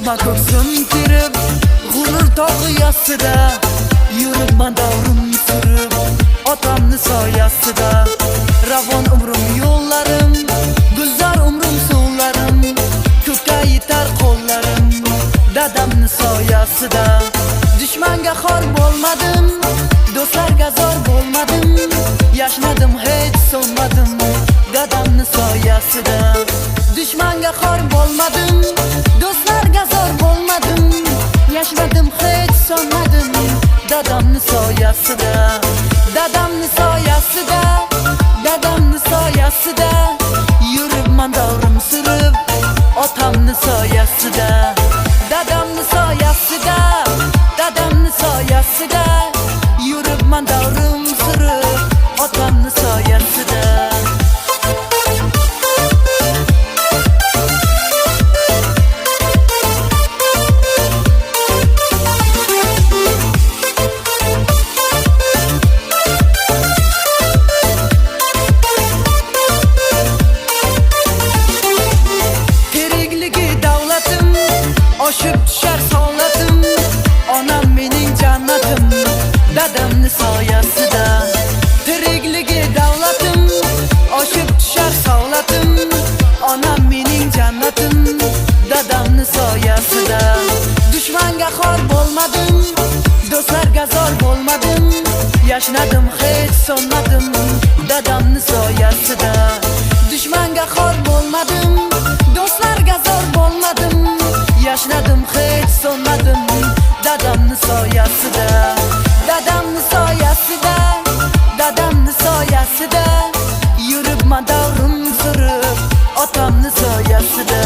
Yuribman ko'ksim terib, g'urur tog'i yasida. Yuribman davrim surib, otamni soyasida. Ravon umrim yo'llarim, gulzor umrim suvlarim, ko'kka yetar qo'llarim, dadamni soyasida. Dushmanga xor bo'lmadim, do'stlarga zor bo'lmadim, yashnadim hech so'nmadim, dadamni soyasida. Dushmanga xor bo'lmadim, do'stlarga zor bo'lmadim, yashnadim hech so'nmadim, dadamni soyasida. Dadamni soyasida, dadamni soyasida, yuribman davrim surib, otamni soyasida. Dadamni soyasida, dadamni soyasida, yuribman davrim surib, otamni soyasida. Tirikligi davlatim, oshib tushar savlatim, onam mening jannatim, dadamni soyasida. Tirikligi davlatim, oshib tushar savlatim, onam mening jannatim, dadamni soyasida. Dushmanga xor bo'lmadim, do'stlarga zor bo'lmadim, yashnadim hech so'nmadim, dadamni soyasida. Dushmanga xor bo'lmadim, do'stlarga zor bo'lmadim, yashnadim hech so'nmadim, dadamni soyasida. Dadamni soyasida, dadamni soyasida, yuribman davrim surib, otamni soyasida.